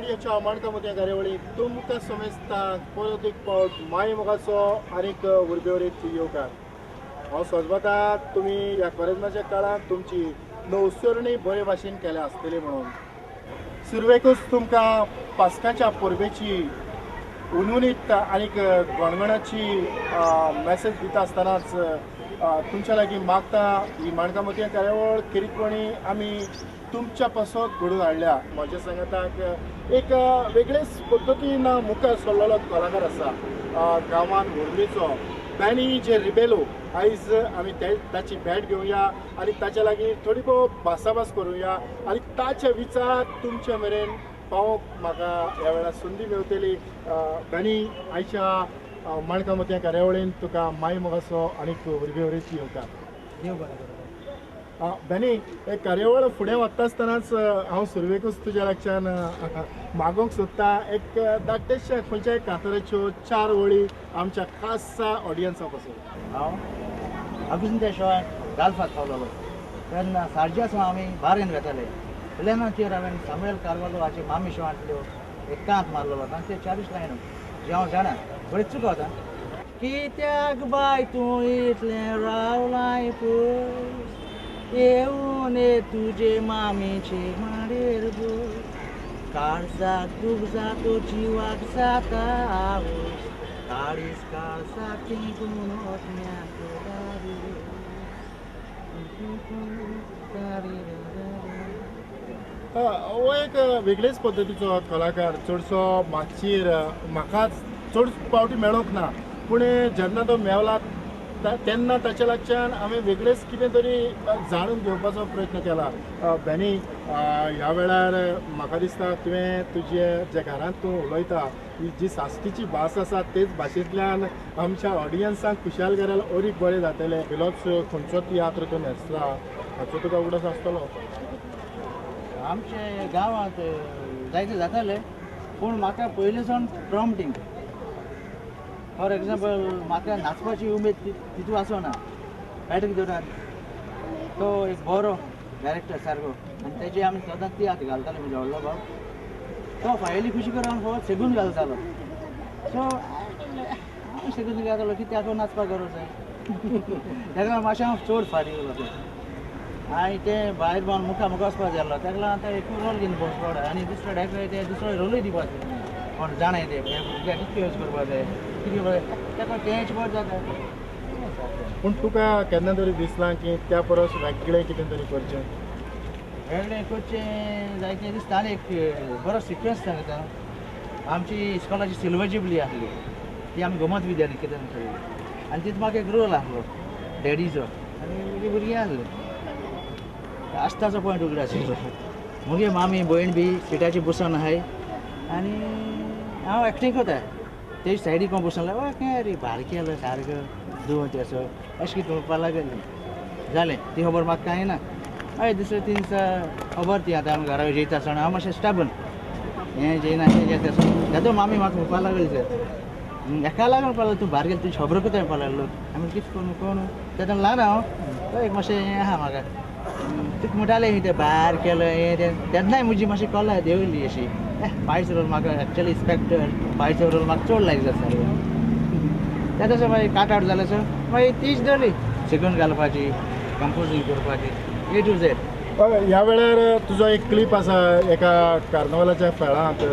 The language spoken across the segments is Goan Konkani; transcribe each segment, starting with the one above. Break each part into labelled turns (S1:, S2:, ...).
S1: मिडियाच्या माणकामोतयां कार्यावळी तुमकां समेस्तांक परत एक पावट माय मोगाचो आनीक उर्बेवरीत येवकार. हांव सोजमता तुमी ह्या कोरेज्माच्या काळांत तुमची नवसरणी बरे भाशेन केल्या आसतली म्हणून. सुरवेकूच तुमकां पास्काच्या परबेची उनुनीत आनीक गणगणाची मॅसेज दिता आसतनाच तुमच्या लागीं मागता ही माणकामोतयां कार्यावळ खेरीतपणी आमी तुमच्या पासत घडून हाडल्या. म्हज्या सांगाताक एक वेगळेच पद्दतीन मुखार सरलेलो कलाकार आसा, गांवान उर्मीचो बॅनी जे रिबेलो. आयज आमी ताची भेट घेवया आनी ताच्या लागीं थोडी भोव भासाभास करुया आनी ताचे विचार तुमचे मेरेन पावोवंक म्हाका ह्या वेळार संदी मेवतली. बॅनी, आयच्या माणकामोतयां कार्यावळीन तुका माय मोगाचो आनीक उर्बेवरीत येवकार.
S2: देव बरें करूं.
S1: बॅनी, एक कार्यावळ फुडें वता आसतनाच हांव सुरवेकूच तुज्या लागच्यान मागोवंक सोदता एक धाकटेशा खंयच्याय कातराच्यो चार वळी आमच्या खासा ऑडियन्सा पासून.
S2: हांव आगुस्तीन त्या शिवाय गाल्फात पावलेलो तेन्ना सार्जासून आमी बारेन वेताले. प्लेनाचेर हांवें सामुएल कार्वालो हाची मामी शिवांतल्यो एक कांत मारलेलो. तांचे चारूच लायन जे हांव जाणा बरें चुकता. कित्याक बाय तूं इतलें रावलाय पयस, येवन तुजे मामीचे माडेर बस, काळजाक दूख जातो जिवाक जाता आवस, काळीज काळजाक तेंकून ओतम्याक.
S1: हो एक वेगळेच पद्दतीचो कलाकार. चडसो मातयेर म्हाका चड पावटी मेळोंक ना, पूण जेन्ना तो मेवला तेन्ना ताच्या लागच्यान हांवें वेगळेच कितें तरी जाणून घेवपाचो प्रयत्न केला. बॅनी, ह्या वेळार म्हाका दिसता तुवें तुजे जे घरांत तूं उलयता ही जी साश्टीची भास आसा तेच भाशेंतल्यान आमच्या ऑडियन्साक खुशाल करायला अरीक बरें जातलें. पयलोच खंयचो तियात्र तूं न्हेसला हाचो तुका उगडास आसतलो.
S2: आमचे गांवांत जायते जाताले, पूण म्हाका पयलीं सावन प्रॉम्प्टींग. फॉर एग्जाम्पल, म्हाका नाचपाची उमेद तितू आसना. पॅट्रीक दोरान तो एक बरो डायरेक्टर सारको, आनी तेजे आमी सदांच तियात्र घालताले. म्हजे व्हडलो भाव तो फायली खुशी करून फकत सेगून घालतालो. सो हांव सेगून घालतालो कित्याक नाचपाक गरज जाय. तेका लागून मातशें हांव चड फारीक उरलो आनी तें भायर भोंवन मुखार मुखार वचपाक जालो. तेका लागून आतां एकूय रोल घेवन बसपाक आनी दुसरो डायरेक्टर ते दुसरो रोलूय दिवपाक कोण जाणाय ते भुरग्याक कितके यूज करपाक जाय कितें ताका तेंच बरें जाता.
S1: पूण तुका केन्ना तरी दिसलां की त्या परस वेगळें कितें तरी करचें?
S2: वेगळें करचें जायतें दिसता. आनी एक बरो सिक्वन्स सांगता, आमची इस्कॉलाची सिल्वर जुबली आसली ती आमी गोमत विद्यानिकेतन खेळ्ळी आनी तितून म्हाका एक रोल आसलो डॅडीचो आनी म्हजी भुरगीं आसली. आस्ताचो पॉयंट उगडा आशिल्लो. मुगे मामी भयण बी सिटाची बसून आहाय आनी हांव एक्टींग करता. तेज सायडीक कोण बसून काय रे भार केलो सारको दोन तेसो अशें कितें म्हणपाक लागलें. जालें ती खबर म्हाका कांय ना. मागीर दुसरे तीन दिसा खबर ती आतां आमी घरा जेयता आसतना हांव मातशें स्टाबन हें जेयना हें जेता आसतना तेदो मामी म्हाका म्हणपाक लागली सर हेका लागून म्हणपाक लागलो तूं भार गेलो तुजी खबर करता म्हणपाक लागलो. आमी कितें करूं कोण तेन्ना ल्हान हांव तो एक मातशें हें आहा म्हाका तुका म्हणटालें तें भायर केलो हें तें. तेन्नाय म्हजी मातशी कला देंवली अशी. पायचो रोल म्हाका एक्चुअली इन्स्पेक्टर पायचो रोल म्हाका चड लायक जाता सारको. तें तशें मागीर काट आवट जालें सर मागीर तीच दवरली शिकून घालपाची कंपोजींग करपाची ए टू झेड.
S1: ह्या वेळार तुजो एक क्लिप आसा एका कार्नवालाच्या फेळांत,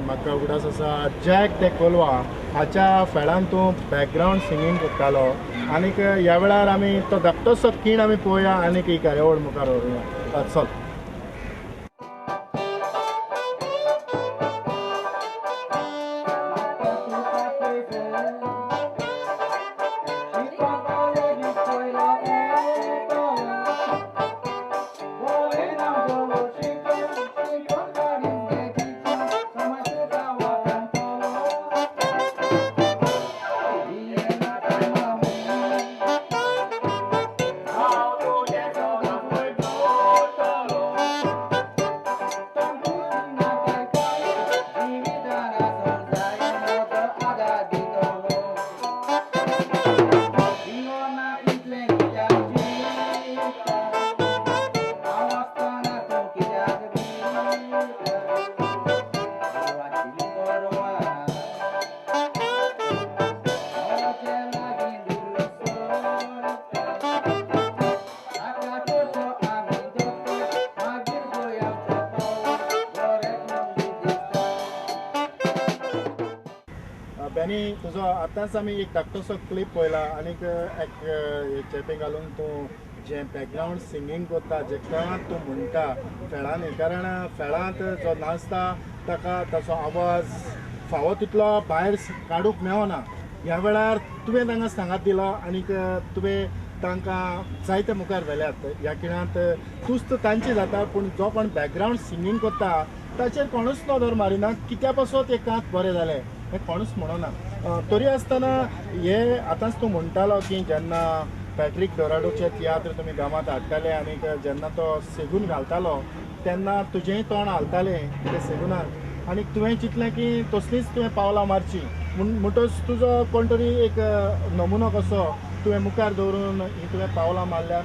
S1: म्हाका उगडास आसा जॅक दे कोलवा हाच्या फेळांत तूं बॅकग्रावंड सिंगींग करतालो आनीक ह्या वेळार आमी तो धाकटोसो खीण आमी पळोवया आनीक ही कार्यावळ मुखार व्हरुया. चल.
S2: Oh,
S1: बेनी तुजो आतांच आमी एक धाकटोसो क्लिप पळयला आनीक एक चेपें घालून तूं जें बॅकग्रावंड सिंगींग करता, जे खेळांत तूं म्हणटा खेळांनी, कारण खेळांत जो नाचता ताका ताचो आवाज फावो तितलो भायर काडूंक मेळना. ह्या वेळार तुवें तांकां सांगात दिला आनीक तुवें तांकां जायते मुखार व्हेल्यात. ह्या खिणांत तुस्त तांची जाता, पूण जो कोण बॅकग्रावंड सिंगींग करता ताचेर कोणूच नदर मारिना, कित्या पासत एक कांत बरें जालें हें कोणूच म्हणना. तरी आसतना हे आतांच तूं म्हणटालो की जेन्ना पॅट्रीक डोराडोचे तियात्र तुमी गांवांत हाडटाले आनीक जेन्ना तो सेगून घालतालो तेन्ना तुजेंय तोंड हालतालें ते सेगुनाक आनी तुवें चिंतलें की तसलींच तुवें पावलां मारचीं म्हणटच तुजो कोण तरी एक नमुनो कसो तुवें मुखार दवरून ही तुवें पावलां मारल्यार.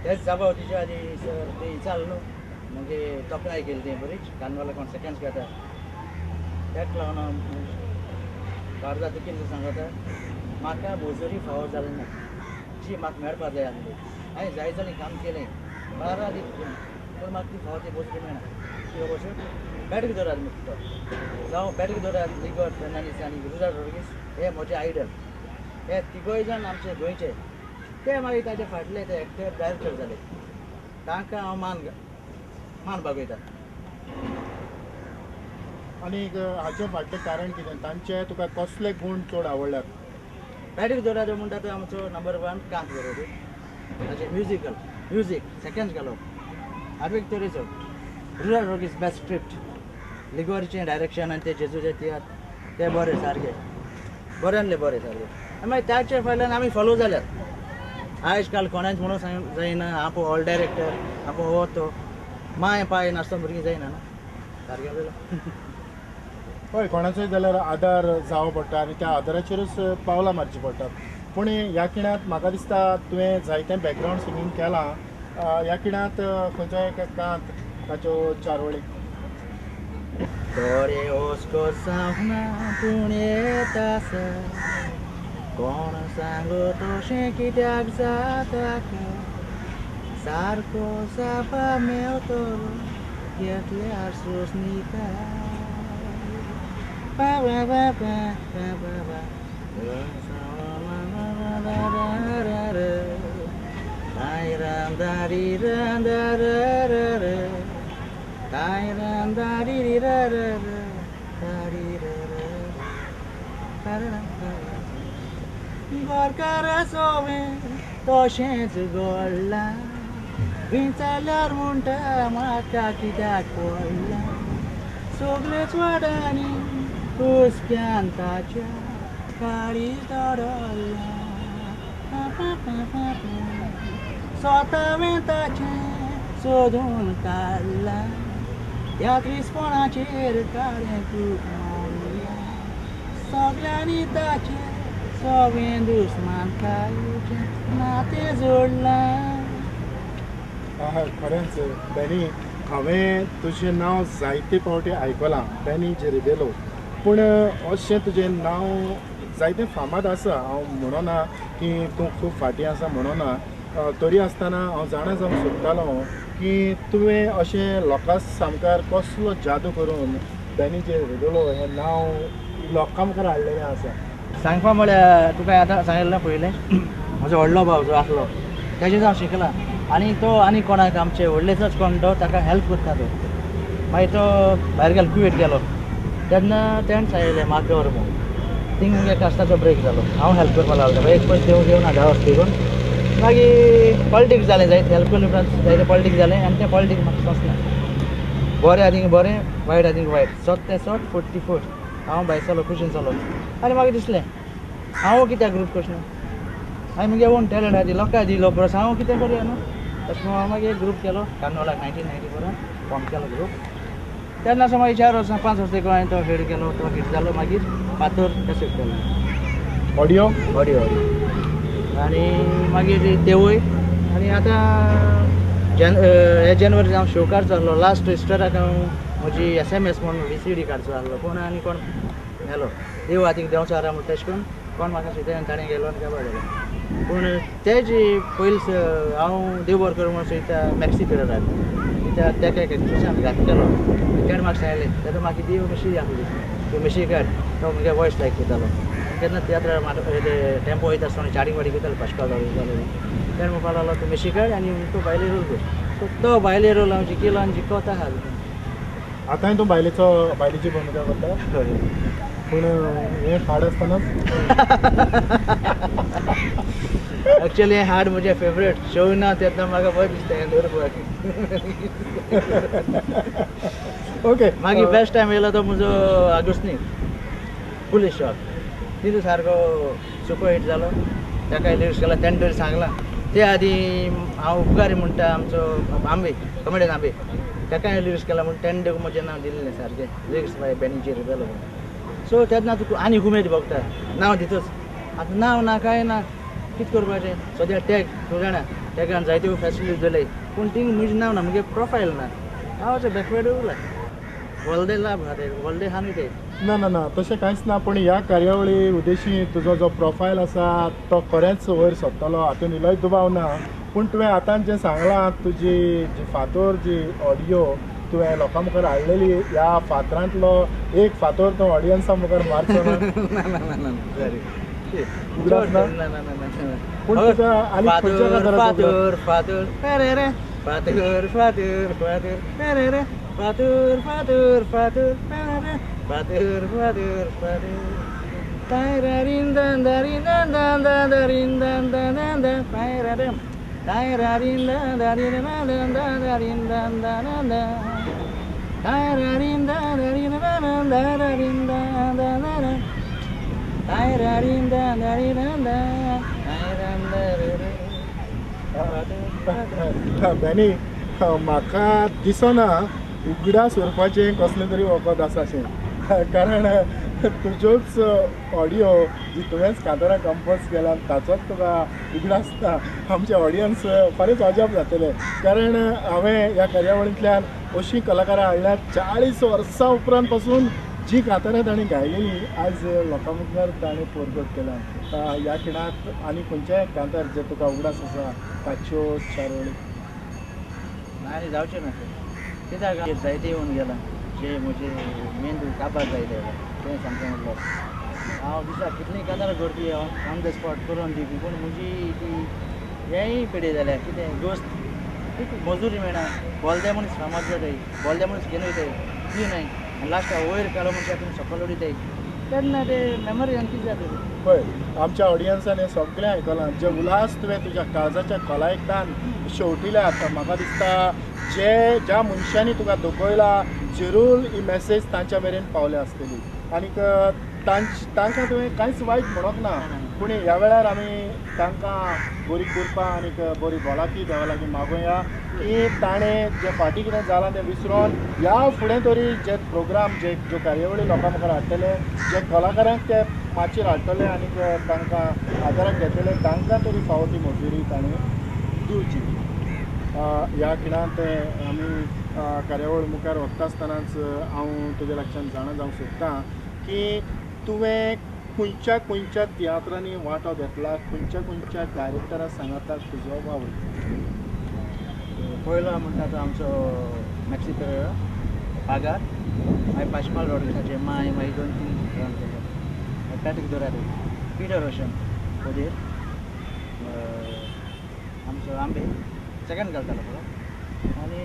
S2: तेच जाबा तिच्या आदी सर ते विचारलो न्हू मागीर तोखणाय केली तें बरीच कार्नवाला कोण सेकंड्स घेता तेक लागून भारता कितें सांगता म्हाका मजुरी फावो जाली ना जी म्हाका मेळपा जाय आसली. हांवें जाय जालें काम केलें 12 दीस पूण म्हाका ती फावो ती मजुरी मेळना. ती पॅट्रीक दोराद मुखतो जावं पॅट्रीक दोराद लिगोर फेर्नांडीस आनी रुजार रोड्रिगीस हे म्हजे आयडल. हे तिगूय जाण आमचे गोंयचे ते मागीर ताचे फाटले ते एक्टर डायरेक्टर जाले तांकां हांव मान मान बागयता.
S1: आनीक हाचें फाटलें कारण कितें, तांचे तुका कसले गूण चड आवडल्यात?
S2: पॅट्रीक दोरादो म्हणटा तो आमचो नंबर 1 कांत बरोबर ताचें म्युजिकल म्युजीक सेकंड्स घालप आर्विक तरेचो रुजार रोड्रिगीस बेस्ट स्क्रिप्ट लिगोरीचें डायरेक्शन आनी ते जेजूचे तियात्र ते बरे सारके बरें आहले बरें सारके. आनी मागीर ताचे फाटल्यान आमी फॉलो जाल्यात. आयज काल कोणाच म्हणून सांग जायना आपूण ऑल डायरेक्टर आपूण हो तो माय पाय नासतो भुरगीं जायना न्हू सारकें उलयलां.
S1: हय, कोणाचोय जाल्यार आदार जावो पडटा आनी त्या आदाराचेरूच पावलां मारचीं पडटात. पूण ह्या खिणांत म्हाका दिसता तुवें जायतें बॅकग्रावंड सिंगींग केलां. ह्या खिणांत खंयचो एक कांत ताच्यो 4 वळी.
S2: थोडे हुस्को जावना पूण येता आसा कोण सांगो तशें कित्याक जाता सारको जापा मेवतलो घेतल्यार सोंसणीकाय. पा पा पा पा पा पा पा घरकारा सोवें तशेंच घडलां विचारल्यार म्हणटा म्हाका कित्याक पडलां सगळेच वाड्यांनी हुसक्यान ताच्या काळीज दडलां स्वतावें ताचें सोदून काडलां ह्या क्रिस्पणाचेर काळें तूप मारलां सगळ्यांनी ताचें सगळें दुस्मानकायेचें नातें जोडलां.
S1: खरेंच बेनी, हांवें तुजें नांव जायते फावटी आयकलां, बेनी जे रिबेलो, पूण अशें तुजें नांव जायतें फामाद आसा. हांव म्हणना की तूं खूब फाटीं आसा म्हणना, तरी आसतना हांव जाणा जावंक सोदतालो की तुवें अशें लोकां सामकार कसलो जादू करून बेनी जे रिबेलो हें नांव लोकां मुखार हाडलेलें आसा.
S2: सांगपा म्हळ्यार तुका आतां सांगिल्लें पयलें म्हजो व्हडलो भाव जो आसलो तेजेच हांव शिकलां आनी तो आनी कोणाक आमचे व्हडलेचोच कोण तो ताका हेल्प करता तो मागीर तो भायर गेलो कुवेट गेलो तेन्ना तेणें सांगिल्लें म्हाका दवर म्हूण थिंग मुगे कास्ताचो ब्रेक जालो हांव हेल्प करपाक लागलो एक पयस देवूंक येवना 10 वर्स तिगून मागीर पॉलिटिक्स जालें जायत हेल्प करून उपरांत जायतें पॉलिटिक्स जालें आनी तें पॉलिटिक्स म्हाका सोंसना बरें आनी बरें वायट आनी वायट सत तें सत फोट ती फोट हांव भायर चलो खुशीन चलो आनी म्हाका दिसलें हांव कित्याक ग्रूप कशें हांवें मुगे ओन टॅलंट आहा ती लोकांक दिलो परस हांव कितें करुया न्हू तशें म्हणून हांव मागीर एक ग्रूप केलो कार्नवालाक 1994 फॉर्म केलो ग्रूप तेन्ना सावन मागीर 4 वर्सां 5 वर्सां हांवें तो हेड केलो तो हिट जालो मागीर फातोर कॅसेट केलो
S1: ऑडियो
S2: ऑडियो ऑडियो आनी मागीर तेवूय आनी आतां हे जानेवारी हांव शो काडचो आसलो लास्ट इस्टराक हांव म्हजी SMS म्हणून VCD काडचो आसलो कोण आनी कोण मेलो देव आतीक देंवचो आरा म्हणटा तशें करून कोण म्हाका शिकता आनी ताणें गेलो आनी काबार जालो पूण ते जी पयलीं हांव देव बरो करूं म्हणून सोदता मॅक्सी पिरियड आसलो त्या तेका एक एक्सप्रेशन घात केलो तेणें म्हाका सांगलें तेन्ना म्हाका दी उमेशी आसली ती उमेशी काड तो मुगे वॉयस लायक करतालो केन्ना तियात्र टेम्पो वयता आसतना चाडींग वाडी करतालो पाश्काल जालो तेणें म्हणपाक लागलो तूं मेशी काड आनी तूं भायले रोल कर सो तो भायले रोल हांव जिखलो आनी जिखता आहा.
S1: आतांय तूं बायलेचो बायलेची भुमिका करता पूण हें हाड आसतनाच
S2: एक्चुअली हें हाड म्हजें फेवरेट शो ना तेन्ना म्हाका बरें दिसता हें दवरपाक.
S1: ओके
S2: मागीर बेस्ट टायम येयलो तो म्हजो आगुस्तीन पुलीस शॉप तितू सारको सुपर हिट जालो ताका लिरिक्स केला तेणें तरी सांगलां ते आदी हांव उपकारी म्हणटा आमचो आंबे कॉमेडियन आंबे ताका लिरिक्स केला म्हूण तेणें देखून म्हजें नांव दिल्लें सारकें लिरिक्स मागीर बेनीचेर जालो म्हूण. सो तेन्ना तुका आनी उमेद भोगता नांव दितच आतां नांव ना कांय ना कितें करपाचें सद्या टॅग तूं जाणा टॅगान जायत्यो फेसिलिटीज दिले पूण थिंग म्हजें नांव ना मुगे प्रोफायल ना हांव अशें बॅकवर्ड उरलां व्हडले लाभ आहा व्हडले आहा न्हू ते.
S1: ना ना ना तशें कांयच ना पूण ह्या कार्यावळी उद्देशी तुजो जो प्रोफायल आसा तो खरेंच वयर सरतलो हातून इल्लोय दुबाव ना पूण तुवें आतां जें सांगलां तुजी जी फातोर जी ऑडियो तुवें लोकां मुखार हाडलेली ह्या फातरांतलो एक फातोर तूं ऑडियन्सा मुखार मारचो ना. उगडास ना पूण तुका आनी खंयच्या
S2: फातोर फातोर फातोर फातोर फातोर फातोर फातोर फातोर फातोर फातोर फातोर
S1: बेनी म्हाका दिसना उगडास उरपाचें कसलें तरी वखद आसा अशें कारण तुज्योच ऑडियो जी तुवेंच कांतारां कंपोज केला ताचोच तुका उगडास ना. आमचे ऑडियन्स फारीच अजाप जातले कारण हांवें ह्या कार्यावळींतल्यान अशीं कलाकारां हाडल्यात 40 वर्सां उपरांत पासून जी कांतारां ताणें गायलेली आज लोकां मुखार ताणें परगट केला. ह्या खिणाक आनी खंयचेय कांतार जे तुका उगडास आसा ताच्यो चार वळी?
S2: आनी जावचें ना कित्याक जायते येवन गेला जे म्हजे मेंदू काबार जायते तें सांगता म्हटल्यार हांव दिसा कितलीं कांतारां करपी हांव ऑन the spot करून दिवपी पूण म्हजी ती हेंय पिढी जाल्या कितें दोस्त मजुरी मेळना बोलदे मनीस फामाद जाताय बोलदे मनीस घेवन वयताय ती न्हय आनी लास्टाक वयर काडो मनशाक तुमी सकयल उडयताय तेन्ना ते मेमोरी आनी कितें जाता.
S1: पळय आमच्या ऑडियन्सान हें सगळें आयकलां जे उल्हास तुवें तुज्या काळजाच्या खोलायेंतल्यान शेवटिल्यात म्हाका दिसता जे ज्या मनशांनी तुका दुखयला जरूर ही मॅसेज तांच्या मेरेन पावल्या आसतली आनीक तांकां तुवें कांयच वायट म्हणूंक ना पूण ह्या वेळार आमी तांकां बरी कृपा आनीक बरी भलायकी देवा लागीं मागोया की ताणें जें फाटीं कितें जालां तें विसरून ह्या फुडें तरी जे प्रोग्राम जे ज्यो कार्यावळी लोकां मुखार हाडटले जे कलाकारांक ते माचयेर हाडटले आनीक तांकां आदाराक घेतले तांकां तरी फावो ती मजुरी ताणें दिवची. ह्या खिणांत आमी कार्यावळ मुखार वता आसतनाच हांव तुज्या लागच्यान जाणा जावंक सोदतां की तुवें खंयच्या खंयच्या तियात्रांनी वांटो घेतला खंयच्या खंयच्या डायरेक्टरा सांगाता तुजो वावर?
S2: पयलो म्हणटा तो आमचो मॅक्सी पेरेरा पागार मागीर पाशपाल रॉड्रिग्साचे माय मागीर 2-3 रन केले मागीर पॅट्रिक दोरारी पिटर रोशन ओदीर आमचो आंबे सेकंड घालतालो पळय आनी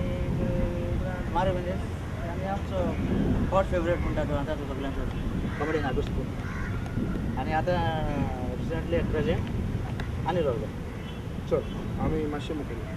S2: उपरांत मारे मेंदेस आनी आमचो हॉट फेवरेट म्हणटा तो आतां तो सगळ्यांचो कॉमेडियन आगुस्तीन आनी आतां रिसंटली एट प्रेजेंट आनी रोल.
S1: चल आमी मातशें मुखार.